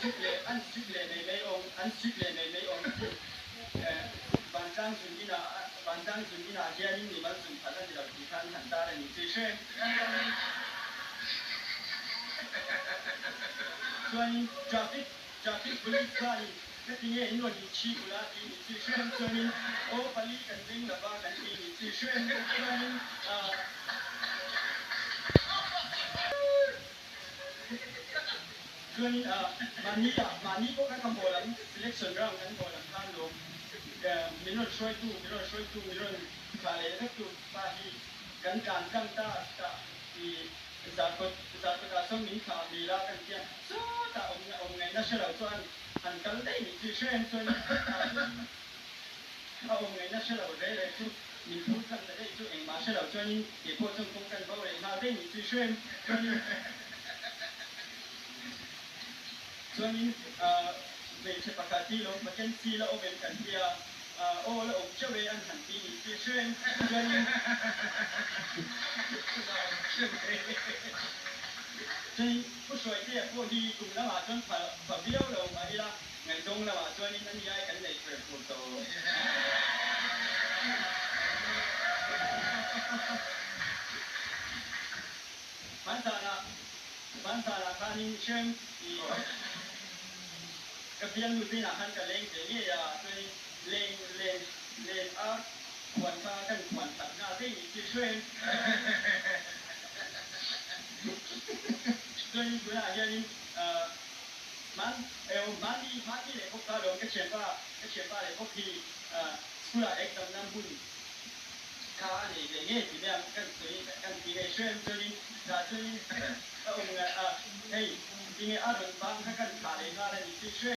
sip leh an sip leh mai mai awm an sip leh mai mai awm chu vantlang zun inah vantlang zun inah hianin mimal zun phal a ni lo tih kha an han tar a ni tih hre chuanin traffic traffic police khanin ka ti nge in rawn inchhi kulh a tih ni tih hre chuanin aw pali kan veng lova kan ti ni tih hre chuanin Chuanin mahni ah mahni pawh kha ka haw lam selection round kan haw lam khan lawm min rawn hruaitu min rawn hruaitu min rawn thlah leh vek tu pa hi kan tlan tlang ta chutah i zarkawt zarkawt ah sawn min thlah mil a kan tia sawtah awm awm ngaihna hre lo chuan han kal daih nih chu hre em chuanin a awm ngaihna hre lo reh reh chu min phur tlang ta daih chu engmah hre lo chuanin kei pawh chuan kawng kan bo reh nghal daih nih chu hre em chuanin chuanin hmeichhe pakhat hi lo vacancy la awm em kan tia aw la awm teuh e an han ti nih chu hre em chuanin la awm teuh e chuanin Pu Hruaitea pawh hi kum lamah chuan pha viau lo mah ila Ngaihzawng lamah chuanin a niai kan nei fer fur tawh. Hmanzanah hmanzanah khanin hrem i ka bialnu te inah khan ka leng ve ngei a, chuanin leng leng leng a khuan kha kan khuan khat nghal daih nih chu hrem. Chuanin tunah hianin Hman eo hmani hmani leh bawk kha lawm ka thianpa ka thianpa leh bawk hi school ah exam na hmun kha a nei ve ngei ti mai ang kan sawi kan ti ngei hre em chuanin tah chuanin a awm ngai a hei tinge a rawn bang kha kan thlah leh nghal a ni tih hre.